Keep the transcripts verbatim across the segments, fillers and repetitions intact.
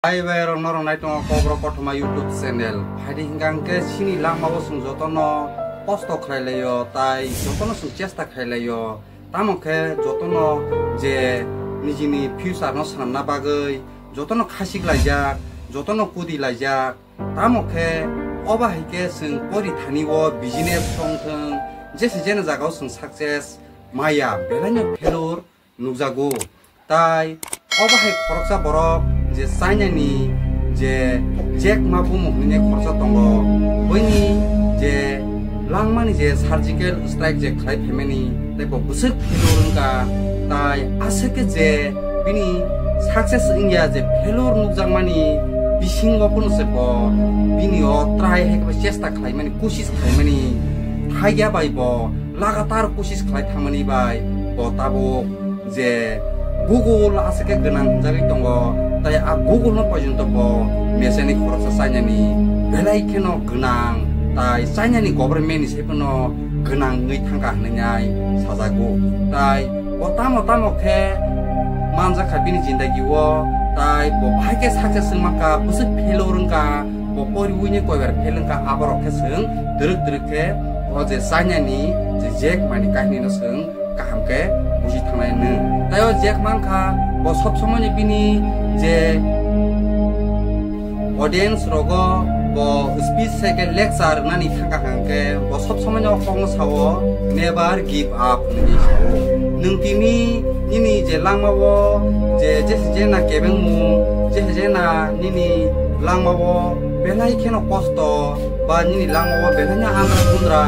Hai bai rok norok nai tongo Kokborok Kothoma YouTube channel. Phaidi hingka hingke chini langmao chwng jotono kosto khlai laio, tai jotono chwng chesta khlai laio. Tamo khe jotono je nijini future no swnamna bagwi jotono khasik laijak, jotono kudi laijak. Tamo khe obo hai khe chwng pori thani o business song thwng, jese jeno jagao chwng success maya, belai no failure nukjago. Tai obo hai khoroksa borok je China ni je Jack Ma bumung hinwi khoroksa tongo, buini je langmani je surgical strike je khlai phaimani, tei bo bwswk failure wngkha, tai aswk khe je bini success wngya je failure nukjakmani bisingo phano se bo bini o try hai khe chesta khlaimani, kusis khlaimani thaiya bai bo lagatar kusis khlai thangmani bai bo tabuk je Google aswk khe gwnang hwnjagwi tongo, tai a Google no porjonto bo mechanic khoroksa China ni belai kheno gwnang, tai China ni government ni sai phano gwnang wngwi thangkha hwnwi nai sajago. Tai bo tamo tamo khe manjakha bini jindagi o, tai bo bahai khe success wngmankha, bwswk failure wngkha, bo poriwi ni koibar fail wngkha, aborok khe chwng twrwk twrwk khe o je China ni je Jack Ma ni kahini no chwng kaham khe buji thangnai nwng. Tai o Jack Ma wngkha, bo sob somoi ni bini je audience rogo bo speech se khe lecture rwnani thangkha hwnkhe bo sob somoi no kok no sao, "Never give up," hwnwi sao. Nwng tini nini je langmao je jese jena kebengmung, jese jena nini langmao belai kheno kosto, ba nini langmao belai no andra kundra,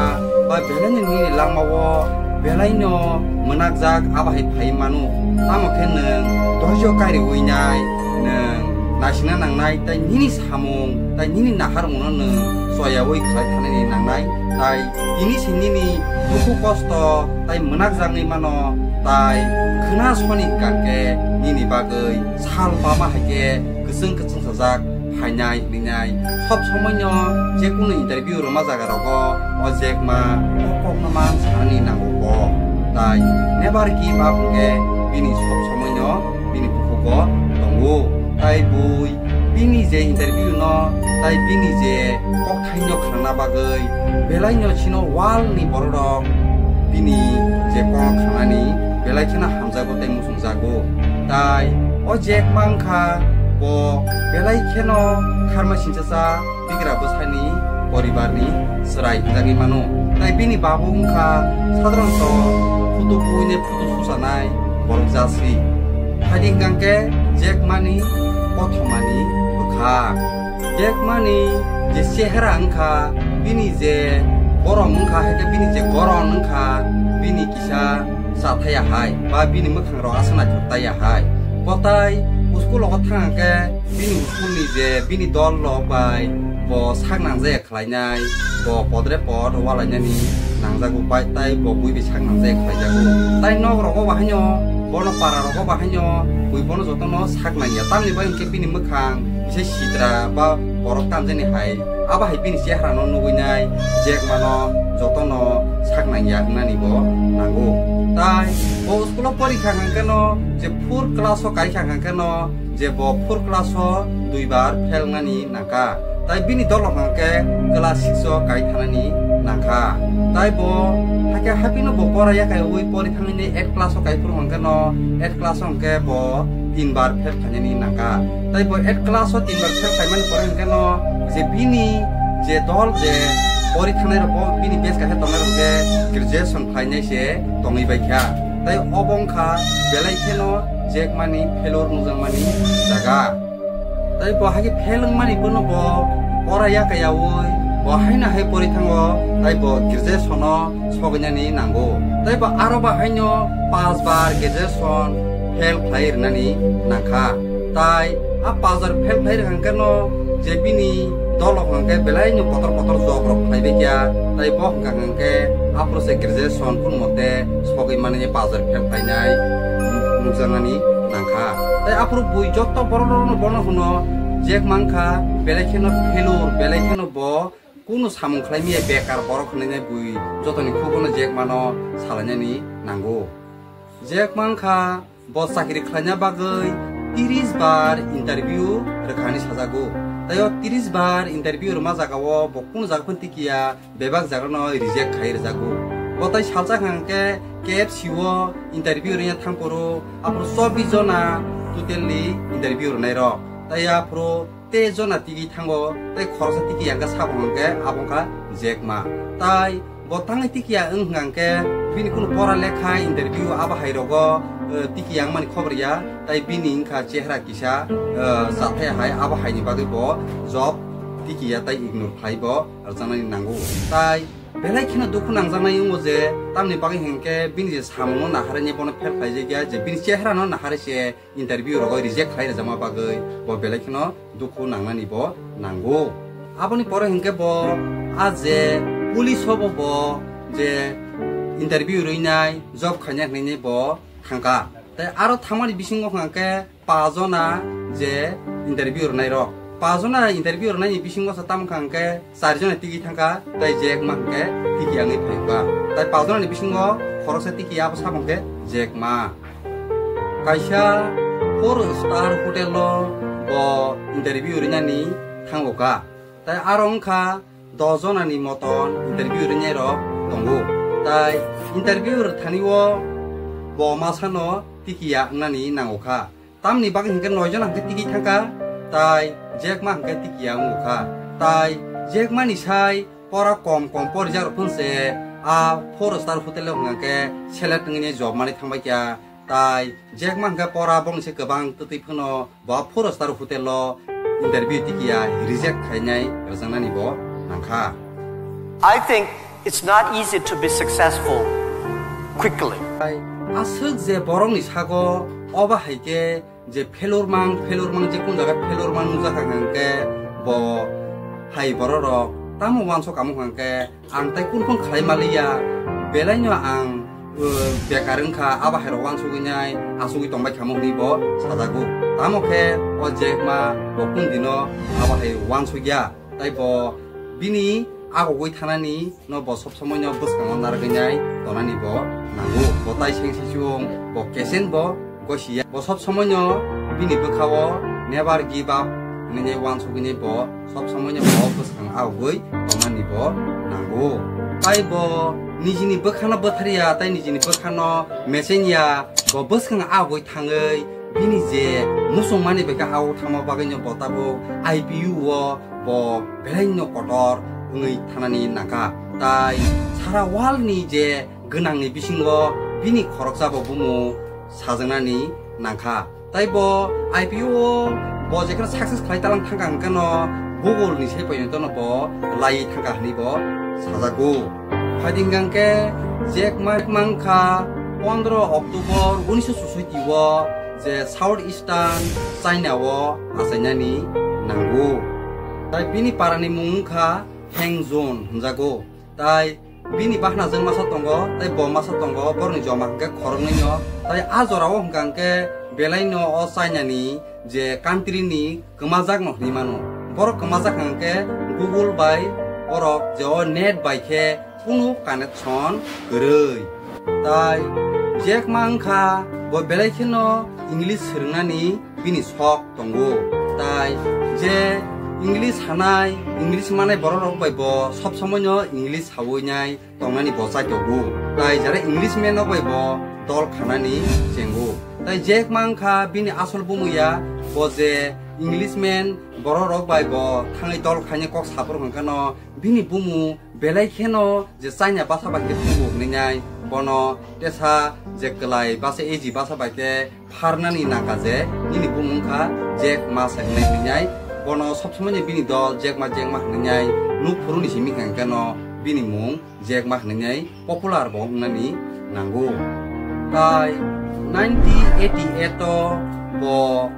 ba belai no nini langmao belai no mwnakjak, abo hai phai mano. Tamo khe nwng doijo kariwi nai, nwng naisingna nangnai, tai nini samung, tai nini naharmungno nwng choyawi khlai thanani nangnai, tai tini se nini dukhu kosto tai mwnakjaknwi mano, tai khwna soni hwnkha khe nini bagwi sal bama hai khe kwchwng kwchwng sajak phainai hwnwi nai. Sob somoi no je kunu interview rwma jaga rogo o Jack Ma o kok no man sanani nango bo, tai never give up hwnkhe bini sob somoi no bini bukhugo tongo. Tai bui bini je interview no, tai bini je kokthai no khnana bagwi belai no chino world ni borok rok bini je kok khnani belai kheno hamjago tai muchungjago. Tai o Jack Ma wngkha bo belai kheno kharma sinchacha bigra bwsani poribarni chwrai hwnjagwi mano. Tai bini babu wngkha sadharanto phutu buine phutu susanai borok jasi. Phaidi hwnkha khe Jack Ma ni kothoma ni bwkha. Jack Ma ni je chehra wngkha, bini je borom wngkha, hai khe bini je goron wngkha, bini kisa chathaya hai, ba bini mwkhang rok aswk naithok taya hai. Bo tai school o thang khe bini school ni je bini dol rok bai bo sak nangjaya khlainai, bo podre pod walainani nangjago bai, tai bo bui bai sak nangjaya khlaijago. Tai nok rogo bahaino, bono para rogo bahaino, bui bono jotono sak nangya. Tamni bai hwnkhe bini mwkhang kisa sitra ba borok tamjani hai, abo hai bini chehra no nugwi nai, Jack Ma no jotono sak nangya wngnani bo nango. Tai bo school o porikha hwnkhe no je four class o kaikha hwnkhe no, je bo four class o duibar fail wngnani nangkha. Tai bini dolo hwnkhe class six o kai thanani nangkha. Tai bo hakhe haphino bo pora yakai ui pori thangni eight class o kai phuru hwnkhe no eight class o hwnkhe bo tinbar fail khainani nangkha. Tai bo eight class o tinbar fail khaimani pore hwnkhe no je bini je dol je pori thangnai rok bo bini base kaisa tongnai rok hwnkhe graduation khlainai se tongwi bai kha. Tai obo wngkha belai kheno Jack Ma ni failure nukjakmani jaga. Tai bo hai khe fail wngmani bono bo pora ya kaya oi, bo haino hai pori thango, tai bo graduation o sogwinani nango. Tai bo aro bo haino pas bar graduation fail khlai rwnani nangkha. Tai a pas bar fail khlai rwkha hwnkhe no je bini dolo hwnkhe belai no kotor kotor job rok khlai bai kya, tai bo hwnkha hwnkhe aphuru se graduation kun mote sogwi mani pas bar fail khlainai nukjaknani nangkha. Tai aphuru bui jotto borok rokno bono hwno Jack Ma wngkha, belai kheno failure, belai kheno bo kunu samung khlai maya, bekar borok hwnwi bui jotoni khugono Jack Ma no salainani nango. Jack Ma wngkha bo chakri khlaina bagwi tris bar interview rwkha hinwi sajago. Tai o tris bar interview rwma jagao bo kunu jaga phano tikiya, bebak jagano reject khai rwjago. Bo tai salsa hwnkha hwnkhe K F C o interview rwna thangphuru aphuru chobbish jona totally interview rwnairok. Tai aphuru tei jona tigi thango, tei khoroksa tiki yang khe sabo hwnkhe abo wngkha Jack Ma. Tai bo tangwi tiki ya wng hwnkha hwnkhe bini kunu pora lekha interview abo hai rogo, eh, tiki yang mani khobor ya, tai bini wngkha chehra kisa, eh, chathai hai abo hai ni bagwi bo job tiki ya tai ignore khlai bo rwjaknani nango. Tai belai kheno dukhu nangjaknai wngo je tamni bagwi hwnkhe bini je samungno naharwi bono fail khlai jak ya je bini chehra no naharwi se interview rogo reject khlai rwjakma bagwi bo belai kheno dukhu nangnani bo nango. Aboni pore hinkhe bo a je police o bo, bo je interview rwinai job khainai hinwi bo thangkha. Tai aro thangmani bisingo hwnkha khe pa jona je interview rwnairok. Pa jona interview rwnaini bisingo sa tamo hwnkha khe char jona tigi thangkha, tai Jack Ma hwnkhe tigi yangwi phaikha. Tai pa jonani bisingo khoroksa tigi abo sabo hwnkhe Jack Ma. Kaisa four star hotel o bo interview rinani thango kha. Tai aro wngkha dos jonani moton interview rinai rok tongo. Tai interview rwthani o bo masano tiki ya wngnani nango kha. Tamni bagwi hinkhe noi jona hinkhe tiki thangkha, tai Jack Ma hinkhe tiki ya wngkha. Tai Jack Ma ni sai pora kom kom porijak rok phunse a four star hotel o hwnkha khe select wngwi job mani thangbai kha. Tai Jack Ma hinkhe pora bongni se kwbang twtwi phano bo four star hotel o interview tiki ya reject khainai rwjaknani bo nangkha. I think it's not easy to be successful quickly. Tai aswk je borokni sago obo hai khe je failure mang, failure mang, je kun jaga failure mang nukjak kha hwnkhe bo hai borok rok tamo uansuk kamo hwnkhe ang tai kun kun khlai maliya, belai no ang, uh, bekar wngkha, abo hai rok uansugwi nai achugwi tongbai khamo hwnwi bo sajago. Tamo khe o Jack Ma bo kun dino abo hai uansukya. Tai bo bini agogwi thanani no bo sob somoi no bwskango narwgwi nai tonani bo nango. Bo tai seng sisung bo kesen bo gosi ya. Bo sob somoi no bini bwkha o never give up hinwi nai uansugwi nai bo sob somoi no bo bwskang agogwi tonani bo nango. Tai bo nijini bwkha no bwthar ya, tai nijini bwkha no mecheng ya, bo bwskang agogwi thangwi bini je muchung mani bai khe agogwi thangma bagwi no bo tabuk I P U o bo belai no kotor wngwi thanani nangkha. Tai sara world ni je gwnang ni bisingo bini khoroksa bo bumung sajaknani nangkha. Tai bo I P O o bo jekheno success khlai talang thangkha hwnkhe no Google ni se poito no bo lai thangkha hwnwi bo sajago. Phaidi hwnkhe Jack Ma wngkha pondro October unisho susoi o je South Eastern China o achainani nango. Tai bini para ni mung wngkha Heng Jun hwnjago. Tai bini bakhna jwng masa tongo, tai bo masa tongo, borokni joma hwnkhe khoroknwi no. Tai a jora o hwnkha hwnkhe belai no o China ni je country ni kwmajak no hwnwi mano. Borok kwmajak hwnkha hwnkhe Google bai borok je o net bai khe kunu connection kwrwi. Tai Jack Ma wngkha bo belai kheno English swrwngnani bini sok tongo. Tai je English hanai, English manai borok rok bai bo sob somoi no English sawi nai tongnani bo chaitogo. Tai jara English man rok bai bo dol khanani chengo. Tai Jack Ma wngkha bini asol bumung ya, bo je English man borok rok bai bo thangwi dol khaina kok saphuru hwnkhe no bini bumung belai kheno je China basa bai khe tubu hwnwi nai, bono tesa je kwlai basa eji basa bai khe pharnani nangkha je nini bumung wngkha Jack Ma se hwnwi hwnwi nai, bono sob somoi ni bini dol Jack Ma, Jack Ma hwnwi nai nuk phuru ni simi hwnkhe no bini mung Jack Ma hwnwi nai popular bo wngnani nango. Tai nineteen eighty-eight o bo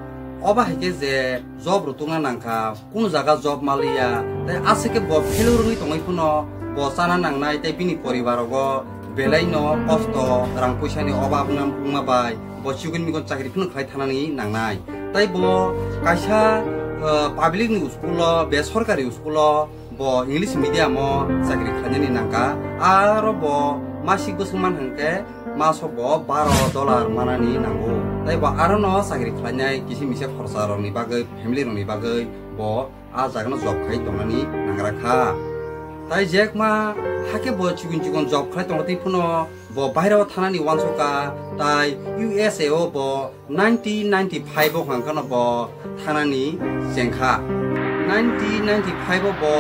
obo hai khe je job rwtwkna nangkha, kunu jaga job maliya, tei aswk khe bo failure wngwi tongwi phano bo chana nangnai tei bini poribar rogo belai no kosto rang puisa ni obab wngma bai bo chikon mikon chakri phano khlai thanani nangnai. Tai bo kaisa, uh, public ni school o, besorkari school o bo English medium o chakri khlainani nangkha, aro bo masik bwswk man hwnkhe maso bo baro dollar manani nango. Tai bo arono chakri khlainai kisi misa khorsa rokni bagwi, family rokni bagwi bo a jagano job khai tongnani nangra kha. Tai Jack Ma hakhe bo chikon chikon job khlai tongtwi phano bo bairao thanani uansukha, tai U S A o bo nineteen ninety-five o hwnkhano bo thanani chengkha. Nineteen ninety-five o bo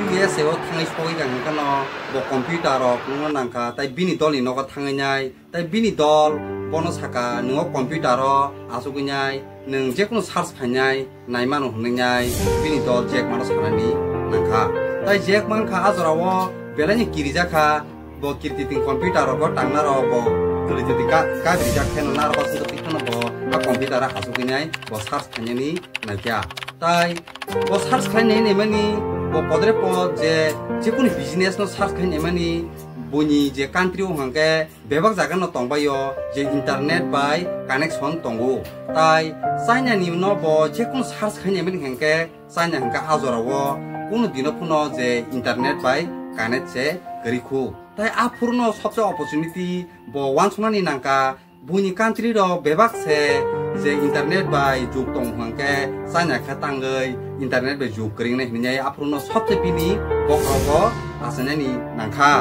U S A o thangwi sogwi ka hwnkhano bo computer rok nungna nangkha, tai bini dolni nogo thangwi nai, tai bini dol bono saka, "Nwngo computer o achugwi nai, nwng jekunu search khainai naimano," hwnwi nai bini dol Jack Mano sanani nangkha. Tai Jack Ma wngkha a jorao belaino kirijakha, bo kirtiting computer rogo tangna rok bo kwlwi twi ka-, kabrijak khe nang narok aswk twi kheno bo a computer o achugwi nai bo search khainani naikha. Tai bo search khainai naimani bo podre pod je jekunu business no search khainai mani buini je country o hwnkhe bebak jaga no tongbaio je internet bai connection tongo. Tai China ni no bo jekunu search khainai mani hwnkhe China hwnkhe a jorao kunu dino phano je internet bai connect se kwrwi khu. Tai aphuru no sobse opportunity bo uansuknani nangkha, buini country rok bebak se je internet bai jug tong hwnkhe China khe tangwi internet bai jug kwrwi wngnai hwnwi aphuru no sobse bini bokhorogo achainani nangkha.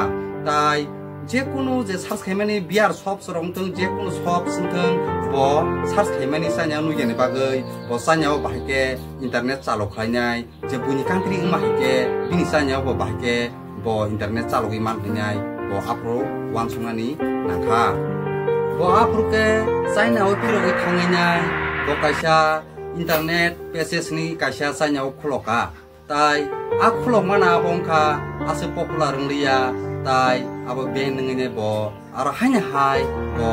Tai jekunu je search khaimani biyar shop rok wngthung, jekunu shop wngthung, bo search khaimani China o nukyani bagwi bo China o bahai khe internet chalo khlainai, je buini country wngma hai khe bini China o bo bahai khe bo internet chalogwi man hwnwi nai bo aphuru uansuknani nangkha. Bo aphuru khe China o phirogwi thangwi nai bo kaisa internet pages ni kaisa China o khulokha. Tai a khulokmana abo wngkha aswk popular wngliya, tai abo ban wngwi nai bo aro haino hai bo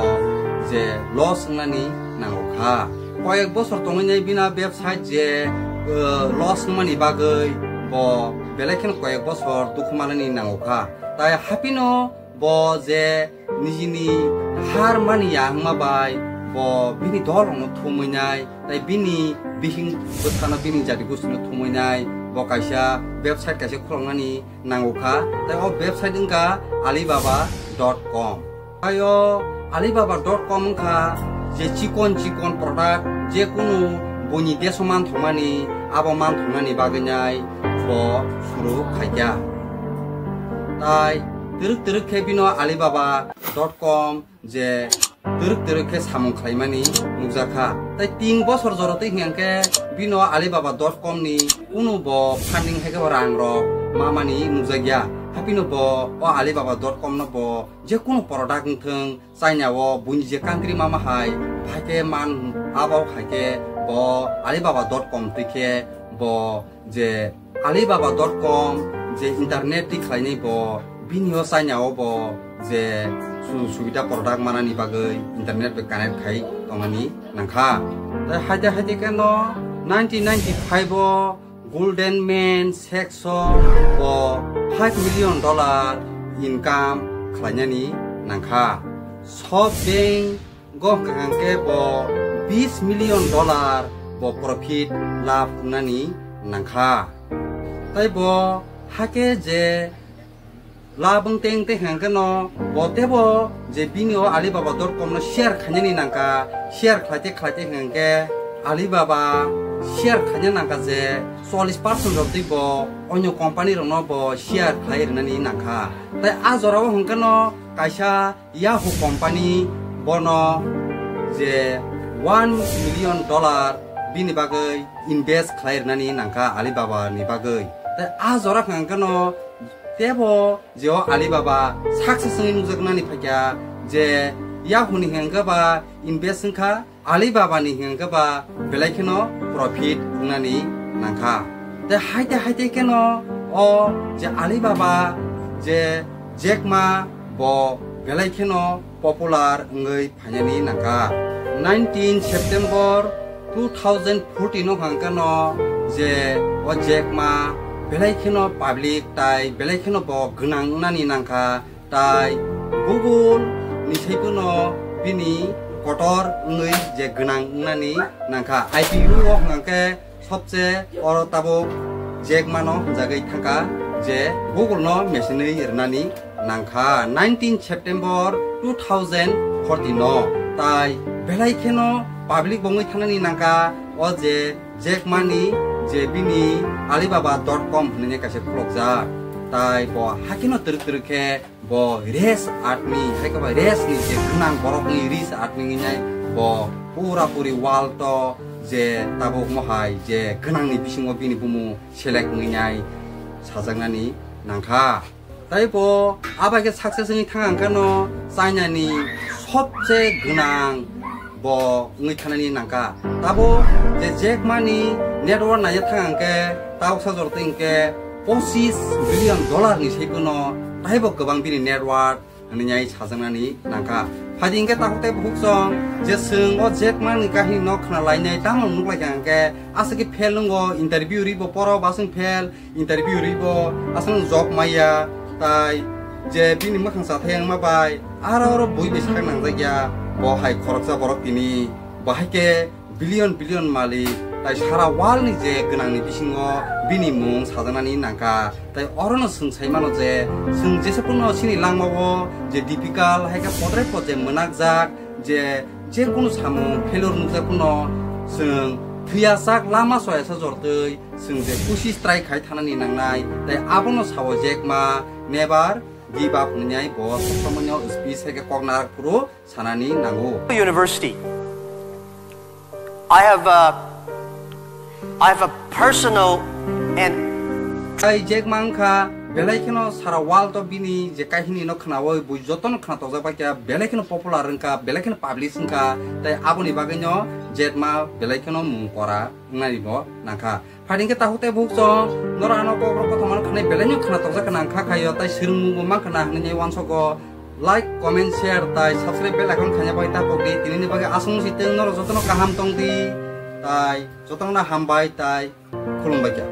je loss wngnani nango kha. Koyek bosor tongwi nai bini website je, uh, loss wngmani bagwi bo belai kheno koyek bosor dukhu manani nango kha. Tai haphino bo je nijini har mani ya wngma bai bo bini dol rokno thumwi nai, tai bini bihing bwsano bini jati gosti no thumwi nai bo kaisa website kaisa khuloknani nango kha, tai o website wngkha alibaba dot com. Tai o alibaba dot com wngkha je chikon chikon product, je kunu buini deso manthokmani abo manthoknani bagwi nai bo suru khaikha. Tai twrwk twrwk khe bino alibaba dot com je twrwk twrwk khe samung khlaimani nukjakha. Tai tin bosor jora twi hwnkhe bino alibaba dot com ni kunu bo funding hai khe bo rang rok mamani nukjakya. Haphino bo o alibaba dot com no bo je kunu product wngthung, China o buini je country mama hai, hai khe man abo hai khe bo alibaba dot com twi khe bo je alibaba dot com je internet twi khlainai bo bini o China o bo je sujog subida product manani bagwi internet bai connect khai tongmani nangkha. Tai haite haite khe no nineteen ninety-five o Goldman Sachs o bo five million dollar income khlainani nangkha. SoftBank go hwnkha hwnkhe bo bis million dollar bo profit labh wngnani nangkha. Tai bo hakhe je labh wng teng tei hwnkhe no bo teibo je bini o Alibaba dot com no share khainani nangkha, share khlaite khlaite hwnkhe Alibaba share khaina nangkha je chollish percent rok twi bo onyo company rokno bo share khlai rwnani nangkha. Tai a jorao hwnkhe no kaisa Yahoo company bono je one million dollar bini bagwi invest khlai rwnani nangkha Alibaba ni bagwi. Tai a jora hwnkha no teibo je o Alibaba success wngwi nukjaknani phaikha je Yahoo ni hwnkha ba invest wngkha, Alibaba ni hwnkhe ba belai kheno profit wngnani nangkha. Tei haite haite kheno o je Alibaba je Jack Ma bo belai kheno popular wngwi phainani nangkha. Nineteen September two thousand fourteen o hwnkhe no je o Jack Ma belai kheno public tai belai kheno bo gwnang wngnani nangkha. Tai Google ni saiphano bini kotor wngwi je gwnang wngnani nangkha. I P O o hwnkhe sobse oro tabuk Jack Ma no hwnjagwi thangkha je Google no machine wi rwnani nangkha. Nineteen September two thousand fourteen no. Tai belai kheno public bo wngwi thanani nangkha o je Jack Ma ni je bini Alibaba dot com hinwi kaisa khulokjak. Tai bo hakhe no twrwk twrwk khe bo rich admi, hai khe ba rich ni je gwnang borok ni rich admi hinwi nai bo pura puri world o je tabuk mohai je gwnang ni bisingo bini bumung select wngwi nai sajaknani nangkha. Tai bo abai khe success wngwi thang ang khe no China ni sobse gwnang bo wngwi thanani nangkha. Tabo je Jack Ma ni net worth naina thang ang khe tabuk sajor twi hwnkhe pochis billion dollar ni sai phano taibo kwbang bini net worth hinwi nai sajaknani nangkha. Phaidi hwnkhe takhuk tei bukhuk song je chwng o Jack Ma ni kahini no khna lainai tamo nuk lai kha hwnkhe aswk khe fail wngo, interview ri bo poro bo aswk fail, interview ri bo aswk job maya, tai je bini mwkhang chathai wngma bai aro oro bui bai sak nangjak ya, bo hai khoroksa borok tini, bo hai khe billion billion malik, tai sara world ni je gwnang ni bisingo bini mung sajaknani nangkha. Tai orono chwng sai mano je chwng jesa phano chini langmao je difficult hai khe podre pod je mwnakjak, je je kunu samung failure nukjak phano chwng thwiya sak lama soyasa jortwi chwng je kusis try khai thanani nangnai. Tai abono sao Jack Ma never give up hinwi bo sob somoino speech hai khe kok narak phuru sanani nango. University. I have a, I have a personal and Tai Jack Ma wngkha belai kheno sara world o bini je kahini no khnawi bui jotono khna tokjak bai kha, belai kheno popular wngkha, belai kheno publish wngkha, tai aboni bagwi no Jack Ma belai kheno mung kora wngnani bo nangkha. Phaidi hwnkhe takhuk tei bukhuk song, noro ano kokrok kothoma no khnai belai no khna tokjak kha nang kha khaio, tai swrwngmung bo mankha na hinwi uansogo. Like, comment, share tai subscribe bell icon khaina bagwi ta pok di. Tini ni bagwi aswk si teng, noro jotono kaham tong di. Tai jotono hambai tai khulumbai kha.